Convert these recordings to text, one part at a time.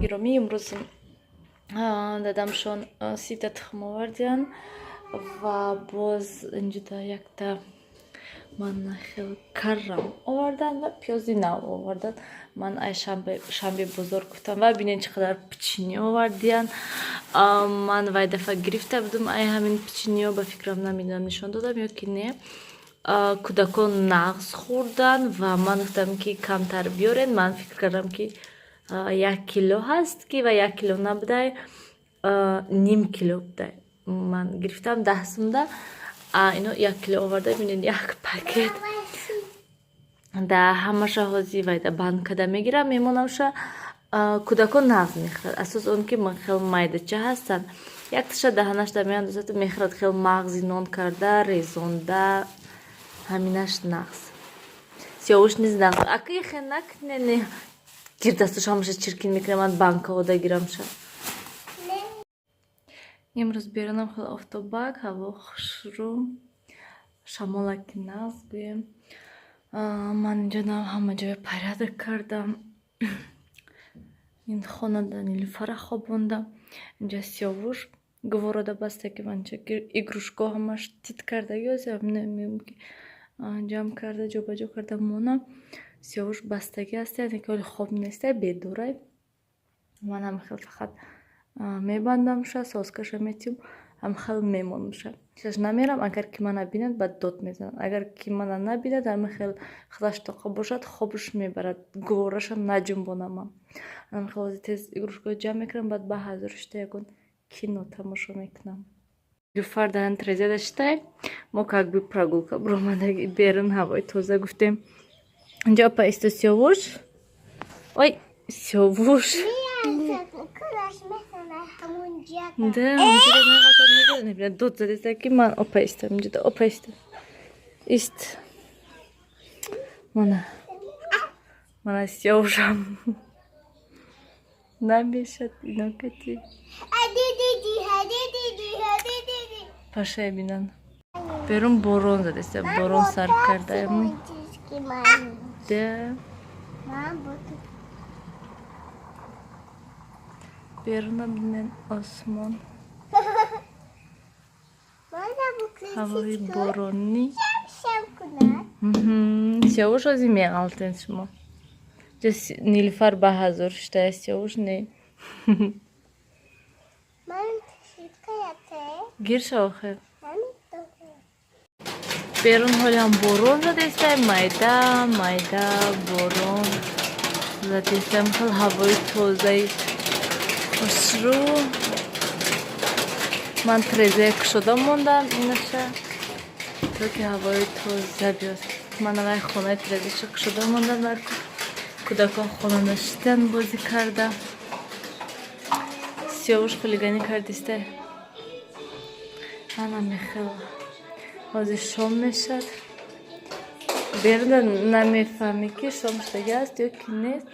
Гиромӣ, имрӯз дадамшон 30-та тухм овардиянд ва боз инҷода якта ман хел каррам овардан ва пиёзи нав овардан. Ман ай шанбе бозор гуфтам ва бинед, чӣ қадар печенье овардиянд. Ман вай дафъа гирифта будам ай ҳамин печенье, ба фикрам, намедонам, нишон додам ё ки не. Кӯдакон нағз хӯрданд ва ман гуфтам, ки камтар биёред. Ман фикр кардам, ки 1 кило ҳаст, ки ва 1 кило набудай, ним кило будай. Ман гирифтам 10 сумда, ино 1 кило оварда. Бинед, як пакет да ҳамаша ҳози вайда банкада мегирам, мемонамша. Кӯдакон нағз мехӯрад, асос он ки ман хел майдача ҳастанд, якташа даҳанашда меандозад, мехӯрад, хел мағзи нон карда резонда, ҳаминаш нағз. Сиёвуш низ нағз. Ака, хе накунене, гирдастуш ҳамаша чиркин мекунам, ман банкаода гирамша. Имрӯз берунам хеле офтобак, ҳаво хушрӯ, шамолаки нағз гӯем. Ман инҷо ҳама ҷоя порядок кардам. Ин хонада Нилуфара хобондам. Инҷа Сиёвуш гуворода баста, ки манча игрушка ҳамаш тит кардаги, ки ҷамъ карда, ҷобаҷо карда монам. Сиёвуш бастагӣ аст, яъне ки ҳоли хоб нестай, бедорай. Ман ҳам хел фақат мебандамша, соскаша метиҳам, ҳам хел мемонамша. Шаш намерам. Агар ки мана бинад, баъд дод мезанад. Агар ки мана набинад, ҳама хел худаш тоқа бошад, хобаш мебарад, гувораша наҷунбонам. Ман хел тез игрушкаҳо ҷамъ мекунам, баъд ба ҳазор шита ягон кино тамошо мекунам. Нилуфар дар трезада шитай. Мо как бы прогулка буромадаги берун, ҳавои тоза гуфтем. Инҷо апа исто, Сиёвуш, ой, Сиёвуш. Да, ҳамунҷода дод задеста, ки ман опа истам инҷода, опа истам, ист. Мана, мана Сиёвушам намешад инокати. Пашая бинан, берун борон задеста, борон сар кардаем да. Беруна бинен, осмон, ҳавои боронӣ. Сиёвуш ози меғалтен шумо. Нилуфар ба ҳазор шитая, Сиёвуш не. Гирша охир. Берун ҳолиам борон задестай, майда майда борон задестай, хел ҳавои тозаи хушрӯ. Ман трезая кушода мондам инаша, то ки ҳавои тоза биёд. Ман аввай хонаи трезаша кушода мондам, кӯдакон хона нашидан, бозӣ карда. Сиёвуш хулиганӣ кардистай. Ана мехел ҳозир шом мешад. Беруда намефаҳмӣ, ки шом шудагӣ аст ё ки нест,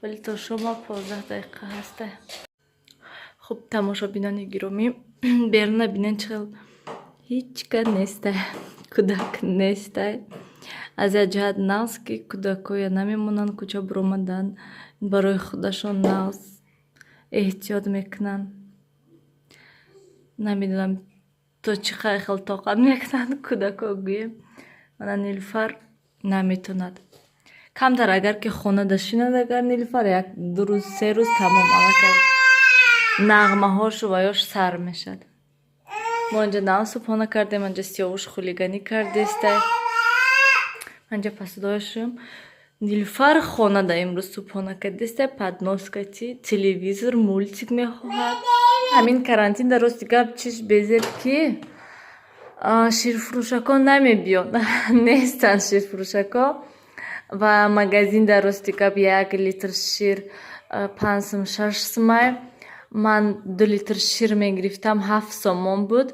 вале то шома 15 дақиқа ҳаста. Хуб, тамошобинони гиромӣ, беруна бинен, чӣ хел ҳеҷ ка нестай, кӯдак нестай. Аз як ҷиҳат нағз, ки кӯдакҳоя намемонанд кӯча биромадан, барои худашон нағз, эҳтиёт мекунанд. Намедонам, то чӣ қадр хел тоқат мекунанд кӯдакҳо, гӯем. Мана Нилуфар наметонад камтар, агар ки хона шинад, агар Нилуфар як ду рӯз, 3 рӯз, тамом, аллакай нағмаҳошу ваёш сар мешад. Мо инҷа нав субҳона кардем, анҷа Сиёвуш хулиганӣ кардестай. Анҷа посудоя шӯем. Нилуфар хонада имрӯз субҳона кардестай, поднос кати, телевизор, мультик мехоҳад. Ҳамин карантин дар, рости гап, чиш безеб, ки ширфурӯшакон намебиён, нестанд ширфурӯшако ва магазин. Дар рости гап, 1 литр шир 5 сум, 6 сумай. Ман 2 литр шир мегирифтам, 7 сомон буд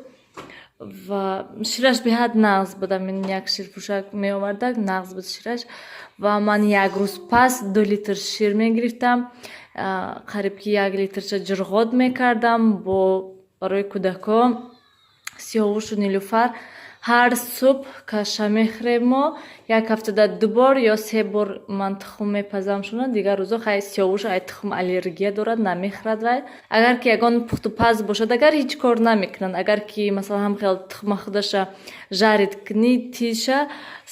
ва шираш беҳад нағз буд. Ҳамин як ширфурӯшак меовардак, нағз буд шираш. Ва ман як рӯз пас 2 литр шир мегирифтам, қариб ки 1 литрча ҷурғот мекардам бо барои кӯдакон, Сиёвушу Нилуфар. Ҳар субҳ каша мехӯрем мо. Як ҳафтада ду бор ё се бор ман тухм мепазам шуна. Дигар рӯзо хай Сиёвуш ай тухм аллергия дорад, намехӯрад вай. Агар ки ягон пухтупаз бошад, агар ҳеҷ кор намекунанд. Агар ки, масалан, ҳам хел тухма худаша жарить кунӣ, тиша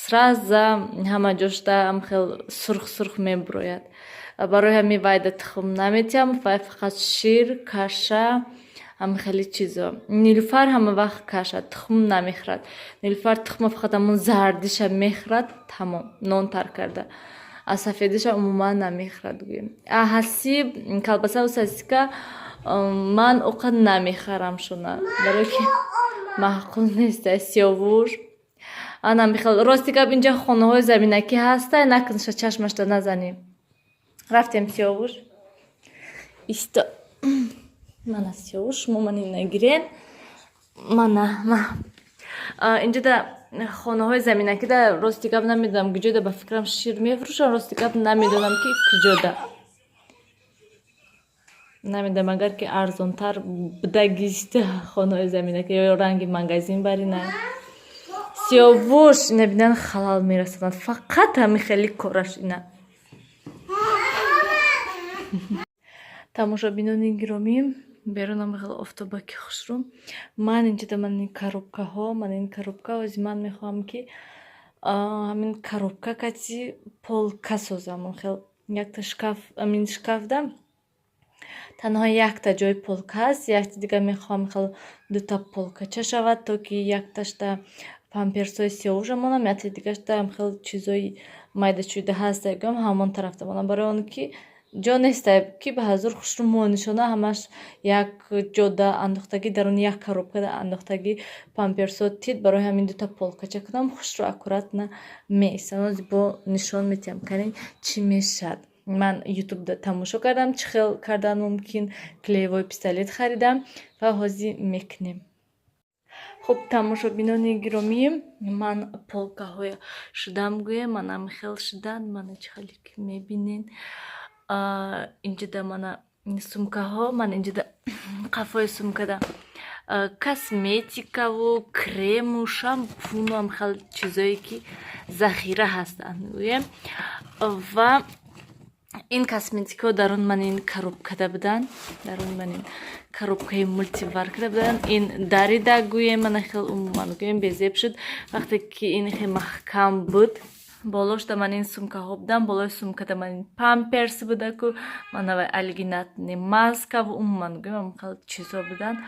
сразу ҳама ҷошта ҳам хел сурх сурх мебурояд. Барои ҳамин вайда тухм наметиҳам, вай фақат шир, каша, ҳама хеле чизо. Нилуфар ҳама вақт каша, тухм намехӯрад. Нилуфар тухма фақат ҳамон зардиша мехӯрад, тамом, нон тар карда. А сафедиша умуман намехӯрад, гӯем. А ҳасиб, колбасаву сосиска ман оқа намехарам шуна, барое ки маъқул нест Сиёвуш. Ана михел, рости гап, инҷа хонаҳои заминакӣ ҳаста, накунша, чашмашда назанӣ. Рафтем, Сиёвуш. Исто. Мана, Сиёвуш, шумо мани нагирен. Мана, ма. Инҷода хонаҳои заминакида, рости гап, намедонам куҷода, ба фикрам, шир мефурӯшанд, рости гап, намедонам ки куҷода. Намедонам, агар ки арзонтар будагист хонаҳои заминакӣ ё ранги магазин барина. Сиёвуш, ина бинан, халал мерасонад. Фақат ҳамин хеле кораш ина. Тамошобинони гиромӣ, берунам хеле офтобаки хушрӯ. Ман инҷода ман ин коробкаҳо, ман ин коробка, ози ман мехоҳам, ки ҳамин коробка кати полка созам. Хел якта шкаф, ҳамин шкафда танҳо якта ҷои полка ҳаст, якти дига мехоҳам хел дута полкача шавад, то ки якташта памперсҳои сиёвуша монам, якти дигашта хел чизои майда-чӯйда ҳаст, гӯям, ҳамон тарафта монам, барои он ки ҷо неста, ки ба ҳазур хушрӯ монишона ҳамаш як ҷода андохтагӣ, даруни як коробкада андохтагӣ памперсҳо тит. Барои ҳамин дута полкача кунам, хушрӯ, аккуратно меистам. Ози бо нишон метиҳам, канин чӣ мешавад. Ман ютубда тамошо кардам, чӣ хел кардан мумкин, клеевой пистолет харидам ва ҳозир мекунем. Хуб, тамошобинони гиромӣ, ман полкаҳоя шудам, гӯем, манам хел шудан, мана чӣ хеле ки мебинед. Инҷода мана сумкаҳо, ман инҷода қафои сумкада косметикаву крему шампуну ҳам хел чизое ки захира ҳастанд, гӯем, ва ин косметикаҳо дарун ман ин коробкада буданд, дарун ман ин коробкаи мультиваркада буданд. Ин дарида, гӯем, мана хел умуман, гӯем, безеб шуд, вақте ки ин хел маҳкам буд. Болошда ман ин сумкаҳо будам, болои сумкада ман ин памперс будаку, манавай альгинатный маскаву умуман, гӯем, хел чизо буданд.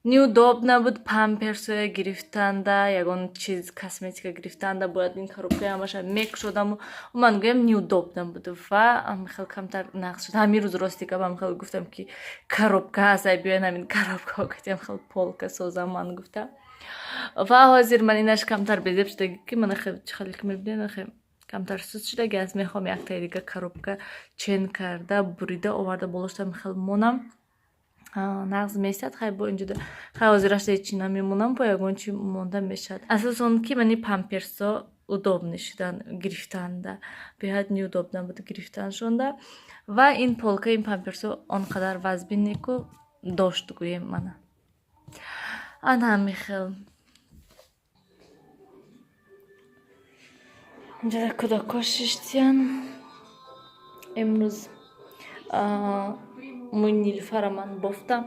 Неудобно буд памперсоя гирифтанда, ягон чиз, косметика гирифтанда бояд ин коробкаи ҳамаша мекушодаму, умуман, гӯем, неудобно буд ва хел камтар нақс шуд. Ҳамин рӯз, рости гап, хел гуфтам, ки коробка ҳаст, ай биёен, ҳамин коробкаҳо катиам хел полка созам, ман гуфтам. Ва ҳозир ман инаш камтар безеб шудаги, ки мана чӣ хеле ки мебинед, камтар суст шудаги аст. Мехоҳам яктаи дига коробка чен карда, бурида оварда, болоштам хел монам, нағз меистад. Хай, бо инҷода хай ҳозирашда ҳечи намемонам, бо ягон чи монда мешавад. Асосан ки мани памперсҳо удобный шудан гирифтанда, беҳад неудобно буд гирифтаншонда. Ва ин полка, ин памперсҳо он қадар вазбин неку дошт, гӯем, мана ана ҳамин хел. Инҷода кӯдакҳо шиштиян. Имрӯз мӯи Нилуфара ман бофтам,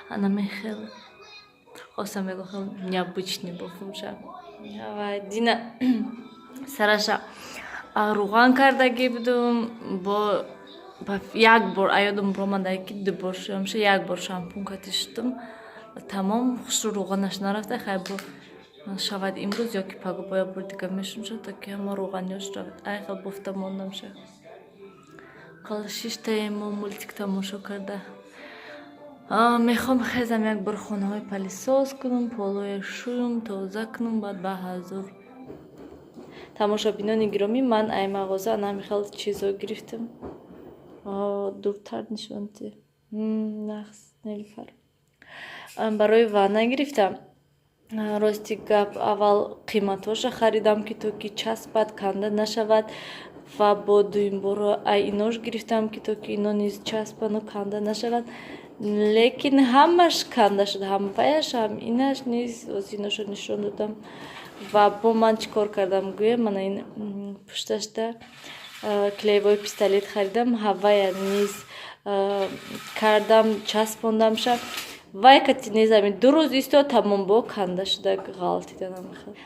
ана мехел хостам, ягон хел необычный бофумша. Ва дина сараша рӯған кардагӣ будум, бо як бор аёдам ромада, ки дубор шуямша, як бор шампун кати шудум, тамом, хушрӯ рӯғанаш нарафта. Хай, бо шавад имрӯз ё ки паго бо як бор дига мешумша, то ки ҳама рӯғаниёш равад. Ай хел бофта мондамша. Қал шиштаем мо мультик тамошо карда. Мехоҳам хезам, як бор хонаҳои пылесос кунам, полоя шӯям, тоза кунам, баъд ба ҳазур. Тамошобинони гиромӣ, ман ай мағоза ана ҳамин хел чизо гирифтам. Дуртар нишонти нағз, Нилуфар. Барои ванна гирифтам. Рости гап, аввал қиматҳоша харидам, ки то ки часпад, канда нашавад, ва бо дуюмборо ай инош гирифтам, ки то ки ино низ часпану канда нашавад. Лекин ҳамаш канда шуд, ҳам ваяш, ҳам инаш низ. Озиношо нишон додам. Ва бо ман чӣ кор кардам гӯям? Мана ин пушташда клеевой пистолет харидам, ҳавая низ кардам, часпондамша. Вай кати низ ҳамин 2 рӯз истод, тамом, бо канда шуда ғалтиданам.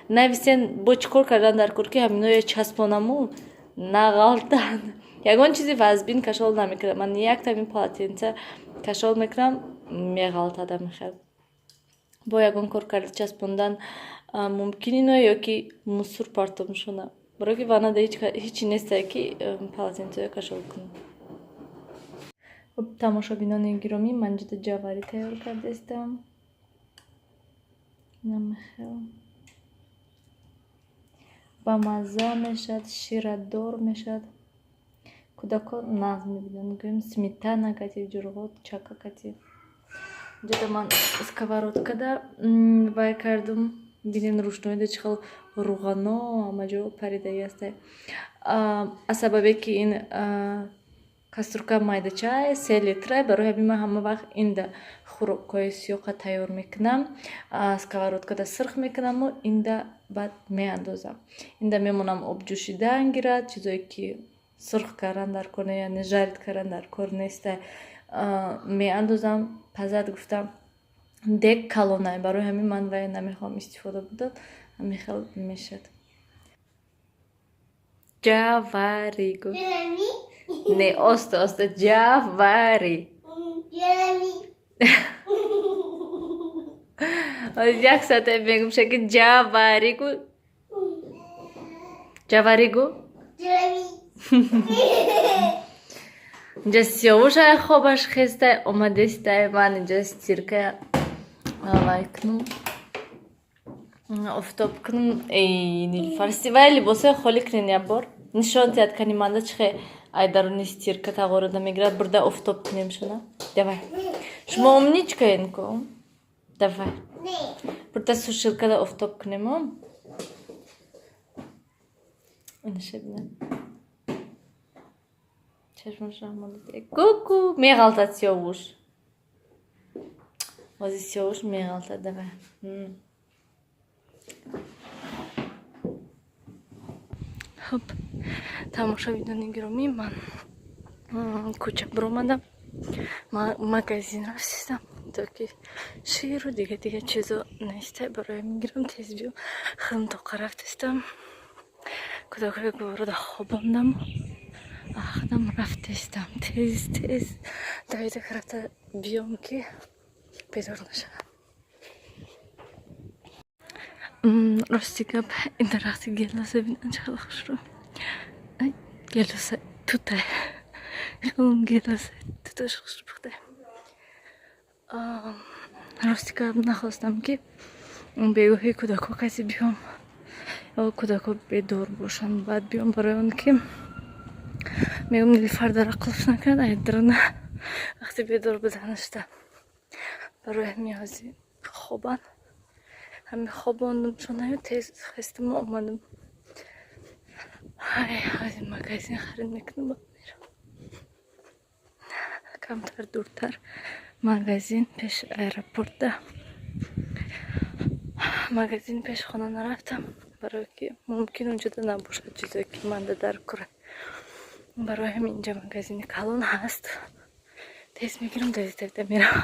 Нависен, бо чӣ кор кардан дар кор, ки ҳаминоя часпонаму нағалтанд? Ягон чизи вазбин кашол намекунам ман, якта ҳамин полотенца кашол мекунам, меғалтад. Ҳамихел бо ягон кор карда часпондан мумкин ино ё ки мусор партомшона, барое ки ваннада ҳичи нестае, ки полотенцаё кашол кунам. Хуб, тамошобинони гиромӣ, ман ҷуда ҷаварӣ тайёр кардаистам. Намехел бамазза мешавад, ширадор мешавад, кӯдакон нағз мебинанд. Гӯем, сметана кати, ҷурғот, чака кати. Ҷуда ман сковородкада вай кардум. Бинен, рӯшноида чӣ хел руғано ҳама ҷо паридаги ҳастай. Аз сабабе ки ин кастрюлька майдачай, 3 литра, барои ҳамин ман ҳама вақт инда хӯрокҳои сиёқа тайёр мекунам. Сковородкада сирх мекунаму инда баъд меандозам. Инда мемонам, об ҷӯшидан гирад. Чизое ки сурх кардан дар кор, яъне жарить кардан дар кор нестай, меандозам, пазад гуфтам. Дег калонай, барои ҳамин ман вай намехоҳам истифода бурдан. Ҳамин хел мешавад ҷавари гу. Не, оста оста, ҷавари. Як соате мегум шаки ҷавари гу, ҷавари гу. Инҷа Сиёвушай хобаш хестай, омадестай. Ман инҷа стирка вай кунум, офтоб кунум. Эй, Нилуфар, вай либосҳои холӣ кунен, як бор нишон диҳад кани манда чихе ай даруни стирка тағорода мегирад. Бурда офтоб кунем шуна. Давай, шумо умничкаен ку, давай, бурда сушилкада офтоб кунем. Инаша бина, чашмаш ку-ку, меғалтад Сиёвуш, ози Сиёвуш меғалтад. Давай. Хуб, тамошобинони гиромӣ, ман кӯча биромадам, магазин рафтистам, то ки ширу дига дига чизо нестай, барои мегирам, тез биём. Худам тоқа рафтистам, кӯдакҳои гуворода хобондам, худам рафтистам, тез тез давида рафта биём, ки бедор нашавам. Рости гап, ин дарахти гелоса бинан, чӣ хеле хушрӯ. Гелоса тутай, хелам гелоса туташ хушрӯ пухтай. Рости гап, нахостам, ки бегоҳи кӯдакҳо касе биём ё кӯдакҳо бедор бошанд, баъд биём, барои он ки мегӯм, Нилуфар дара қулф накард айдарона вақти бедор буданашда. Барои ҳамин ҳозир хобанд, ҳамин хобондумшонаю тез хестаму омадам. Ҳай, ҳозир магазин харид мекунам, баъд мерам. Камтар дуртар магазин, пеш аэропортда магазин. Пеш хона нарафтам, барое ки мумкин унҷода набошад чизое, ки манда дар кора. Барои ҳамин инҷа магазини калон ҳаст, тез мегирам, давида мерам.